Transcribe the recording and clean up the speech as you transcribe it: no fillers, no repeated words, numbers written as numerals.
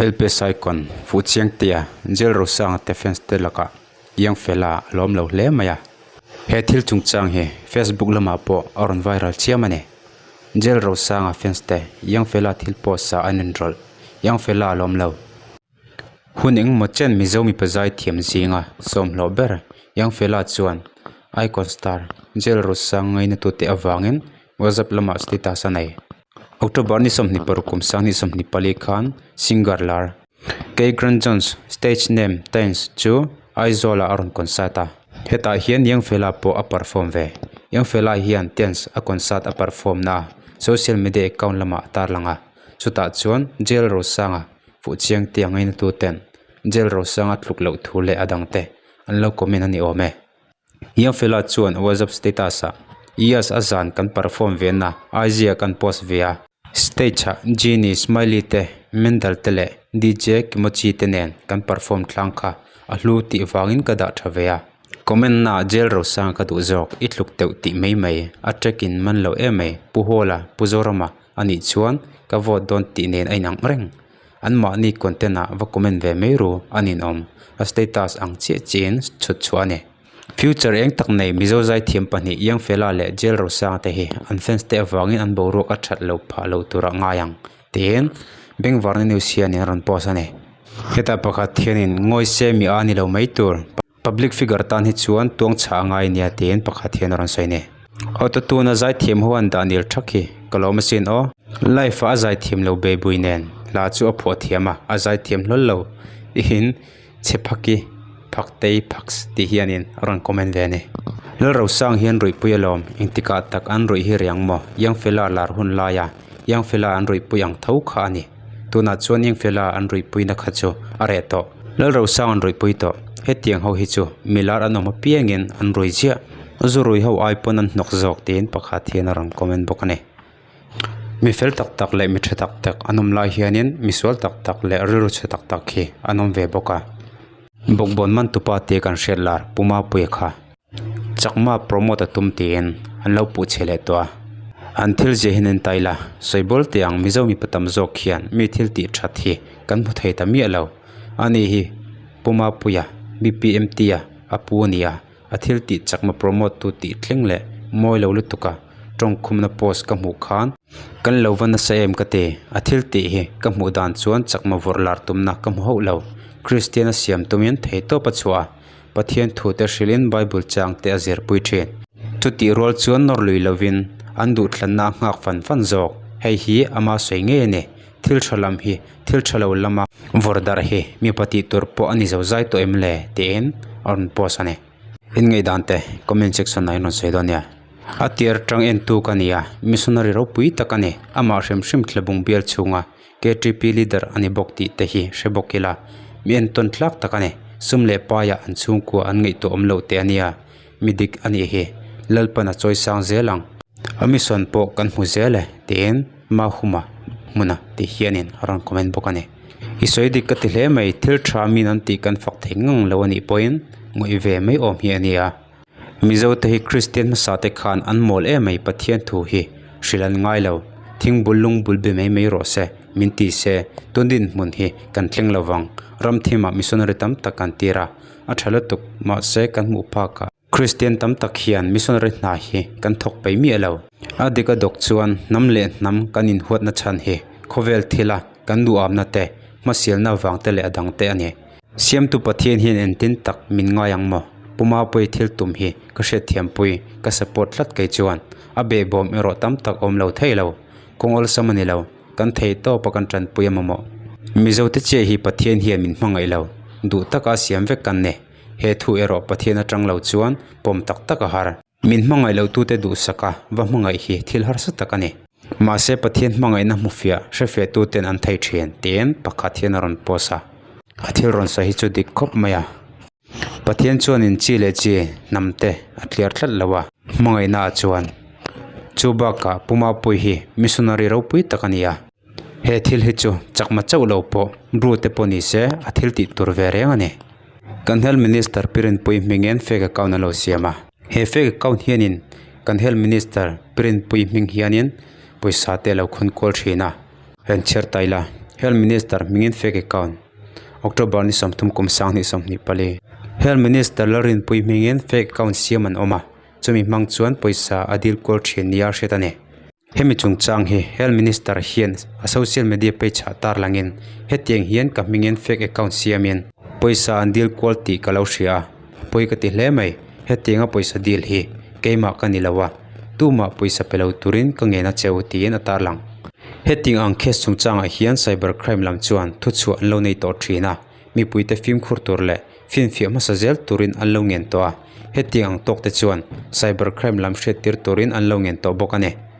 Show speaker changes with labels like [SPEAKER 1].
[SPEAKER 1] LPS Icon Fuhchiangtea Jail Rosanga te fans te lakah Young Fella a lawm lo hle mai a. He thil chungchang hi Facebook lamah pawh a rawn viral chiam a ni. Jail Rosanga fans te Young Fella thil post ah an inrawlh. Young Fella a lawm lo. Hun engmaw chen Mizo mipa zai thiam zinga sawmhlawh ber Young Fella chuan Icon Star Jail Rosanga ngainatute avangin WhatsApp lamah status a nei. October ni 26 kum sang ni 24 khan singer lar Kay Grant Jones, stage name, Tens, chu Aizawl-ah a rawn concert a. Hetah hian Young Fella pawh a perform ve. Young Fella hian Tens a concert a perform na a social media account lamah a tarlang a. Chutah chuan Jail Rosanga fuhchiang te a ngainatu ten Jail Rosanga tluk loh thu leh a dangte an lo comment a ni awm e. Young Fella chuan WhatsApp status ah, Yes a zan kan perform ve na IG ah kan post ve a. Stage ah Genie, Smiley te, Mendal te leh DJ Kimochi te nen kan perform tlang kha a hlu tih vangin ka dah tha ve a. Comment na ah Jail Rosanga ka duh zawk, i tluk teuh tih mai mai, a track in man lo em mai, Pu Hawla, Pu Zorama a nih chuan ka vote dawn tih nen a inang reng. An mahni content ah va comment ve mai ru a ninawm, a status ang chiah chiahin chhut chhuah a ni. Future eng tak nei Mizo zaithiam pahnih Young Fella leh Jail Rosanga te hi an fans te avangin an boruak a that lo phah lo turah ngai ang tiin Bengvarna News hianin a rawn post a ni. Hetah pakhat hianin ngawi se mi a ni lo mai tur public figure tan hi chuan tuang chhah a ngai nia tiin pakhat hian a rawn sawi a ni. Auto tuna zaithiam ho an dah nil thak hi ka lawm asin aw. Live ah a zaithiam lo beibui nen hla chu a phuah thiam a, a zaithiam hlawl lo ihin. Chhe phaki phaktei phaks tih hianin a rawn comment ve a ni. Lalrosang hian ruihpui alawm, engtikah tak an ruih hi riang maw? Young fella lar hun laia Young fella an ruihpui ang tho kha a ni. Tunah chuan Young fella an ruihpuina kha chu a reh tawh. Lalrosang an ruihpui tawh. Hetiang ho hi chu milar an awm apiangin an rui ziah. Zu rui ho ai pawn an hnawk zawk tiin pakhat hian a rawn comment bawk a ni. Mi fel tak tak leh mi tha tak tak an awm lai hianin mi sual tak tak leh rilru chhe tak tak hi an awm ve bawk a. Bawkbawn man tupa tia kan hriat lar Pu Mapuia kha chakma promote a tum tiin an lo puh chhe leh tawh a. An thil zia hian an tail a, sawi bawl teh ang Mizo mipa tam zawk hian mi thil tih that hi kan hmu thei ta miah lo. Ani hi Pu Mapuia BPMT a a pu a ni a. A thil tih chakma promote tu tih thleng leh mawi lo lutuk a tawngkhumna post ka hmuh khan kan lo va nasa em ka ti. A thil tih hi ka hmuh dan chuan chakma vawrh lar tumna ka hmu hauh lo. Kristian a siam tumin theihtawp a chhuah a, Pathian thu te hrilhin Bible chang te a zirpui thin. Chutih rual chuan nawr lui lovin an duhthlanna a nghak fan fan zawk. Hei hi ama sawi ngei a ni. Thil tha lam hi thil tha lo lama vawrh darh hi mipa tih tur pawh a ni zo zai tawh em le tiin a rawn post a ni. In ngaihdan te comment section ah in rawn sawi dawn nia. A tir atang entu ka ni a, missionary ropui tak a ni. Amah hrim hrim thlabung bial chhunga KTP leader a ni bawk tih te hi hre bawk ila. Mi entawn tlak tak a ni. Sum leh paiah an chhungkua an ngaihtuah awm loh teh a nia. Mi dik a nih hi. Lalpan a chawi sang zel ang. A mission pawh kan hmu zel e tiin Mahuma hmuna tih hianin a rawn comment bawk a ni. I sawi dik ka ti hle mai, thil tha min an tih kan fak thei ngang lo a nih pawhin ngawih ve mai awm hi a nia. Mizo te hi Kristian hmasa te khan an mawl em mai Pathian thu hi hrilh an ngai lo. Thing bul lung bul be mai mai rawh se, min ti se, tun dinhmun hi kan thleng lo vang. Ram thimah missionary tam tak kan tir a, a tha lutuk mahse kan hmuh phakah Kristian tam tak hian missionary hna hi kan thawk peih miah lo. A dik a dawk chuan hnam leh hnam kan inhuatna chhan hi khawvel thila kan duhamna te, hmasialna vang te leh a dang te a ni. Siamtu Pathian hian entin tak min ngai ang maw? Pu Mapuii thil tum hi ka hriatthiampui, ka support tlat kei chuan a behbawm erawh tam tak awm lo thei lo. Kawng awlsam a ni lo, kan thei tawp a kan tanpui a mamawh. Mizote chiah hi Pathian hian min hmangaih lo, duh taka siam vek kan ni. He thu erawh Pathian atang lo chuan pawm tak tak a har. Min hmangaih lo tute duhsak a, va hmangaih hi thil harsa tak a ni. Mahse Pathian hmangaihna hmufiah hrefiah tuten an thei thin tiin pakhat hian a rawn post a. A thil rawn sawi hi chu dik khawp mai a. Pathian chuanin chi leh chi hnam te a tliar tlat lo a. Hmangaihna ah chuan chu bakah Pu Mapuii hi missionary ropui tak a ni a. He thil hi chu chakma chauh lo pawh bru te pawh ni se a thil tih tur ve reng a ni. Kan Health Minister Pirinpui hmingin fake account a lo siam a. He fake account hianin kan Health Minister Pirinpui hming hianin pawisa te a lo khawn kual thin a. Heng chhiar taila. Health Minister hmingin fake account, October ni 30 kum 2024. Health Minister Lalrinpuii hmingin fake account siam an awm a, chumi hmang chuan pawisa a dil kual thin nia hriat a ni. Hemi chungchang hi Health Minister hian a social media page ah tarlangin hetiang hian ka hmingin fake account siamin pawisa an dil kual tih ka lo hria a, a pawi ka ti hle mai. Hetianga pawisa dil hi keimah ka ni lo a, tumah pawisa pe lo turin ka ngen a cheu tiin a tarlang. Hetiang ang case chungchangah hian cyber crime lam chuan thuchhuah an lo nei tawh thin a, mipuite fimkhur tur leh finfiah hmasa zel turin an lo ngen tawh a, hetiang ang tawk te chuan cyber crime lam hriattir turin an lo ngen tawh bawk a ni.